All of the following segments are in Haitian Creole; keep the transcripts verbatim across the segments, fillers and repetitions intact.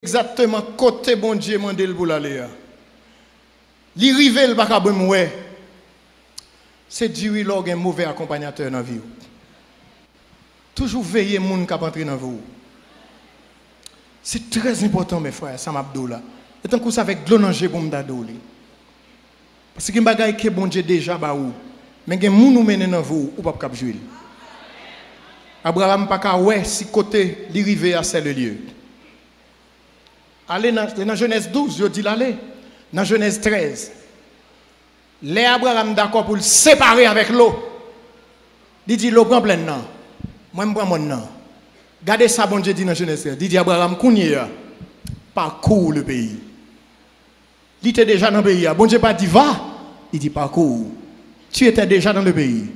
egzakteman kote Bondye mande l pou l ale a. Li rive, l pa ka menm wè. Se di wi lè w gen move akonpanyatè nan vi w. Toujou veye moun k ap antre nan vi w. Se trè enpòtan, men frè, sa m ap di w la. E tankou se avèk dlo nan je pou m ta di w li. Paske gen bagay ke Bondye deja ba ou. Men gen moun ou mennen nan vi w, ou p ap kab jwi l. Abraram pa ka wè si kote li rive a, c'est le lieu. Ale nan, nan Jenèz douz, yo di l ale. Nan Jenèz trèz, lè Abraram dakò pou l separe avèk Lo, li di Lo, pran plèn nan, mwen m pran mòn nan. Gade sa Bondye di nan Jenèz trèz. Li di Abraram, kounye a, parcours le pays. Li te deja nan peyi a. Bondye pa di va, li di parcours. Tu étais déjà dans le pays.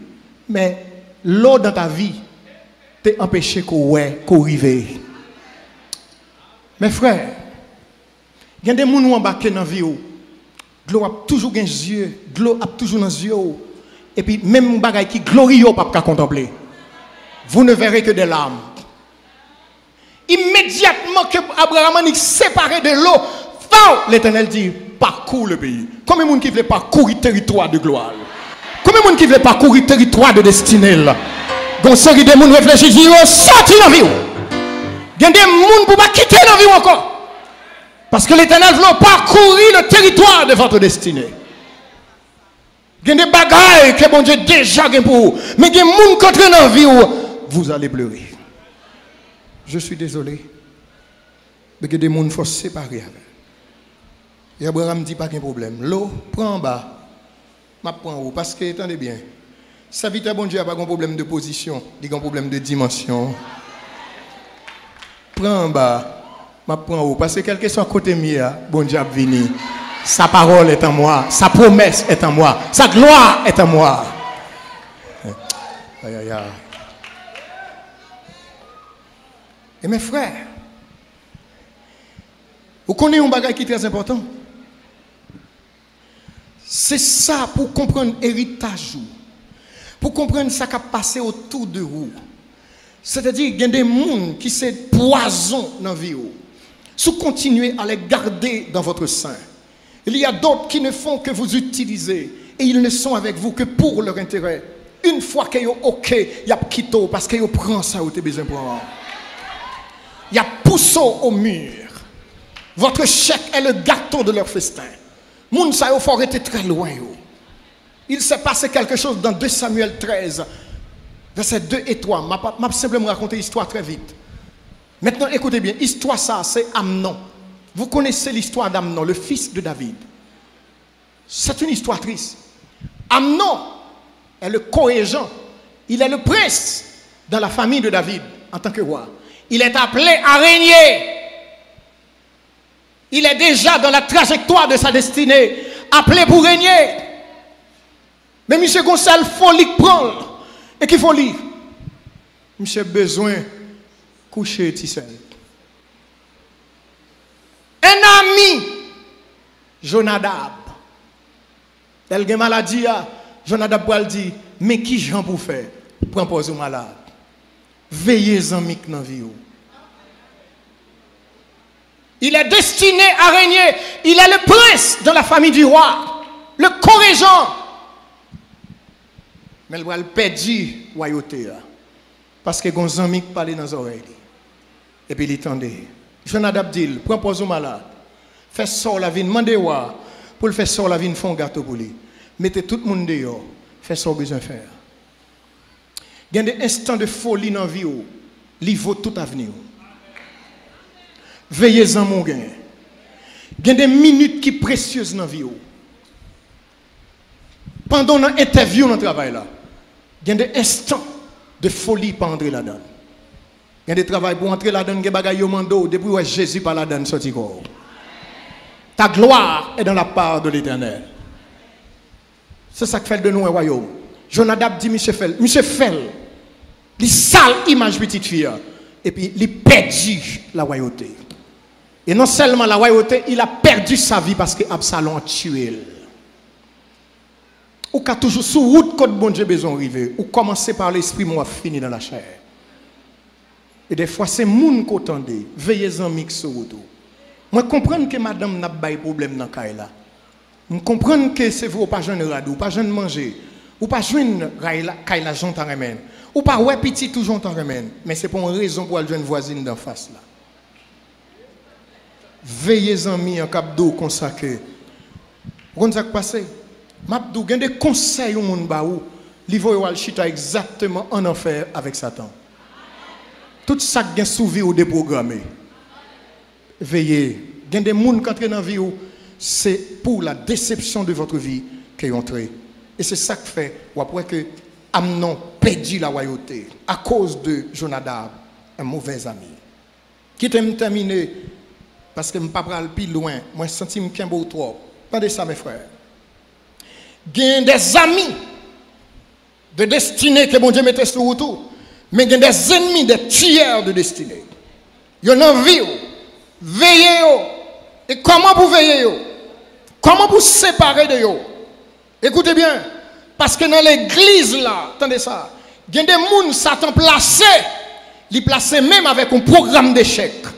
Men Lo dans ta vie te anpeche ke w wè ke w rive. Men frè, gen de moun ou anbake nan vi w, dlo ap toujou gen zye, dlo ap toujou nan zye w, epi menm bagay ki gloriye w p ap ka kontanple. Vous ne verrez que des larmes. Imedyatman ke Abraram annik separe de Lo, faw, Letènèl di, parcours le pays. Konbyen moun ki vle pakouri teritwa de glwa l? Konbyen moun ki vle pakouri teritwa de destine l? Gon seri de moun reflechi, di yo soti nan vi w. Gen de moun pou pa kite nan vi w ankò. Paske Letènèl vle w pakouri le territoire de votre destinée. Gen de bagay ke Bondye deja gen pou ou. Men gen moun k antre nan vi w, vous allez pleurer. Je suis désolé. Men gen de moun fò separe avè. E Abraram di pa gen pwoblèm. Lo, pran anba. M ap pran ou. Paske, tande byen. Sèvitè Bondye a pa gen pwoblèm de pozisyon. Li gen pwoblèm de dimansyon. Pran anba. M ap pran ou. Paske kèlkeswa kote m ye a, Bondye ap vini. Sa parole est en moi. Sa promesse est en moi. Sa gloire est en moi. Ayaya. E men frè, ou konnen yon bagay ki trè enpòtan. Se sa pou w konprann eritaj ou. Pou w konprann sa k ap pase otou de ou. Sètadi, gen de moun ki se pwazon nan vi w. Si w kontinye à les garder dans votre sein, il y a d'autres qui ne font que vous utiliser et ils ne sont avec vous que pour leur intérêt. Une fois ke yo oke, y ap kite w paske yo pran sa yo te bezwen pran an. Y ap pouse w au mur. Votre chèque est le gâteau de leur festin. Moun sa yo fò rete trè lwen yo. Il s'est passé quelque chose dans deux Samuel treize, versets deux et trois. M ap, m ap senpleman rakonte istwa trè vit. Maintenant, écoutez bien, istwa sa se Amnon. Vous connaissez l'histoire d'Amnon, le fils de David. C'est une histoire triste. Amnon est le co-régent, il est le prince dans la famille de David en tant que roi. Il est appelé à régner. Il est déjà dans la trajectoire de sa destinée, appelé pour régner. Men misye gon sèl foli k pran l. E ki foli? Misye bezwen kouche ti sè l. Un ami, Jonadab. Lè l gen maladi a, Jonadab pral di, men ki jan pou w fè? Pran pòz ou malad. Veye zanmi k nan vi w. Il est destiné à régner. Il est le prince dans la famille du roi. Le co-régent. Men l pral pèdi wayote a. Paske gon zanmi k pale nan zòrèy li. Epi li tande. Jonadab di l, pran pòz ou malad. Fè sa w la vin mande wa pou l fè sa w la vin fè yon gato pou li. Mete tout moun deyò. Fè sa w bezwen fè a. Gen de enstan de foli nan vi w, li vo tout avni w. Veye zanmi w genyen. Gen de minit ki presyez nan vi w. Pandan w nan entèvyou nan travay la, gen de enstan de foli pa antre ladan l. Gen de travay pou w antre ladan l, gen bagay yo mande w, depi w wè Jezi pa ladan l, sòti kò w. Ta gloire est dans la part de l'Éternel. Se sa k fè l de nou wè wayòm. Jonadab di misye fè l. Misye fè l. Li sal imaj pitit fi a. Epi li pèdi lawayote. E non sèlman lawayote, il a perdu sa vie paske Absalon a tiye l. Ou ka toujou sou wout kot Bondye bezwen w rive. Ou kòmanse pa lespri, men w ap fini nan lachè. E dèfwa se moun ke w tande, veye zanmi k sou wout ou. Mwen konprann ke madanm n ap bay pwoblèm nan kay la. M konprann ke se vre ou pa jwenn rad, ou pa jwenn manje, ou pa jwenn kay la, kay la jan w ta renmen, ou pa wè pitit ou jan w ta renmen, men se pa yon rezon pou w al jwenn vwazin d anfas la. Veye zanmi an k ap di w konsa ke, ou konn sa k pase? M ap di w, gen de konsèy yon moun ba ou, li voye w al chita egzakteman ann anfè avèk Satan. Tout sa k gen sou vi w deprograme. Veye, gen de moun k antre nan vi w, se pour la déception de votre vie ke yo antre. E se sa k fè w ap wè ke Amnon pèdi lawayote akoz de Jonadab, un mauvais ami. Kite m tèmine, paske m pa pral pi lwen. Mwen santi m kenbe w twòp. Tande sa, mes frères. Gen des amis de destinée ke Bondye mete sou wout ou, men gen des ennemis, des tueurs de destinée. Yo nan vi w. Veye yo. E kòman pou veye yo? Kòman pou separe de yo? Ekoute byen, paske nan legliz la, tande sa, gen de moun Satan plase, li plase menm avèk yon pwogram dechèk.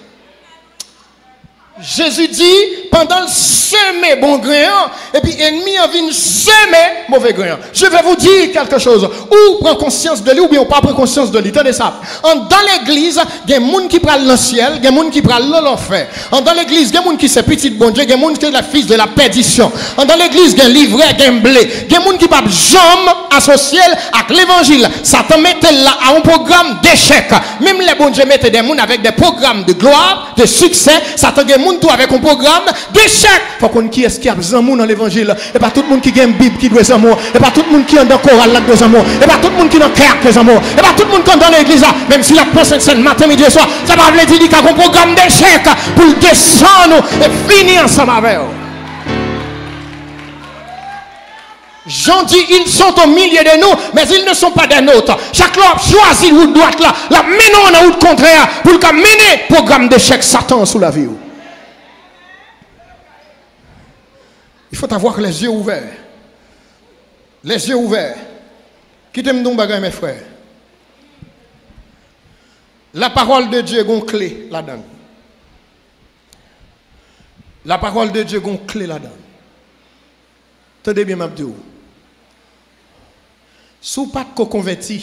Jezi di, pandan l seme bon gren an, epi enmi an vin seme move gren an. Je vais vous dire quelque chose. Ou pran konsyans de li, oubyen ou pa pran konsyans de li. Tande sa. Andan legliz, gen moun ki pral nan syèl, gen moun ki pral nan lanfè. Andan legliz, gen moun ki se pitit Bondye, gen moun ki se les fils de la perdition. Andan legliz, gen livrè, gen ble. Gen moun ki p ap janm asosye l ak levanjil. Satan mete l la a yon pwogram dechèk. Menm lè Bondye mete de moun avèk de pwogram de glwa, de siksè, Satan gen moun tou avèk yon pwogram dechèk. Fò w konn kiyès ki ap zanmi w nan levanjil. E pa tout moun ki gen Bib ki dwe zanmi w. E pa tout moun ki andan koral la k dwe zanmi w. E pa tout moun ki nan kè a k dwe zanmi w. E pa tout moun ki andan legliz la, menm si l ap pran sentsèn maten, midi e swa, sa pa vle di li ka gon pwogram dechèk pou l desann ou e fini ansanm avè w. Jean dit, ils sont au milieu de nous, mais ils ne sont pas des nôtres. Chak lè w ap chwazi wout dwat la, l ap mennen w nan wout kontrè a pou l ka mennen pwogram dechèk Satan sou lavi w. Il faut avoir les yeux ouverts. Les yeux ouverts. Kite m di w yon bagay, mes frères. La parole de Dieu gon kle ladan l. La parole de Dieu gon kle ladan l. Tande byen, m ap di w. Si w pa t ko konvèti,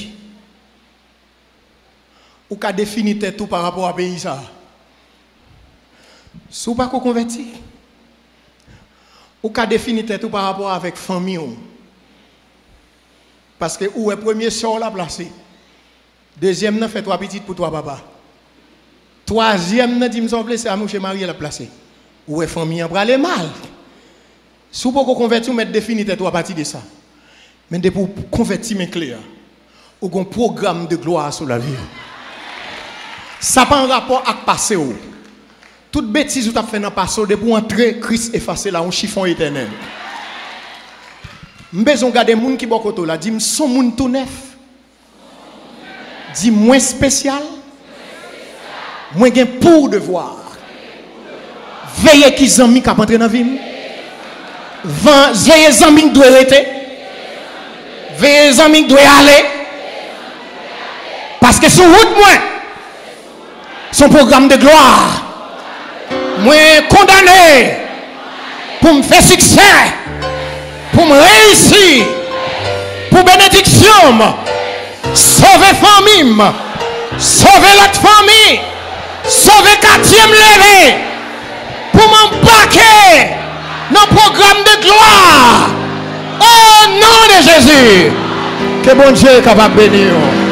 ou ka defini tèt ou pa rapò a peyi sa a. Si w pa ko konvèti, ou ka defini tèt ou pa rapò avèk fanmi w. Paske ou wè premye sè w la plase. Dezyèm nan fè twa pitit pou twa papa. Twazyèm nan di m sa w vle, se a mouche marye l ap plase. Ou wè fanmi an prale mal. Si w poko konvèti, ou mèt defini tèt ou apati de sa. Men depi w konvèti, men kle a, ou gon pwogram de glwa sou lavi w. Sa pa an rapò ak pase w. Tout betiz ou t ap fè nan pase w, depi w antre, Kris efase la, yon chifon etènèl. M bezwen w gade moun ki bò kote w la, di m, "S on moun tou nèf." Di, "Mwen espesyal. Mwen gen pou devwa veye ki zanmi k ap antre nan vi m. Van-, veye zanmi k dwe rete. Veye zanmi k dwe ale. Paske sou wout mwen, s on pwogram de glwa. Mwen kondane pou m fè siksè, pou m reyisi, pou benediksyon m. Sove fanmi m, sove lòt fanmi, sove katye m leve, pou m anbake nan pwogram de glwa. O non de Jezi, ke Bondye kapab beni w."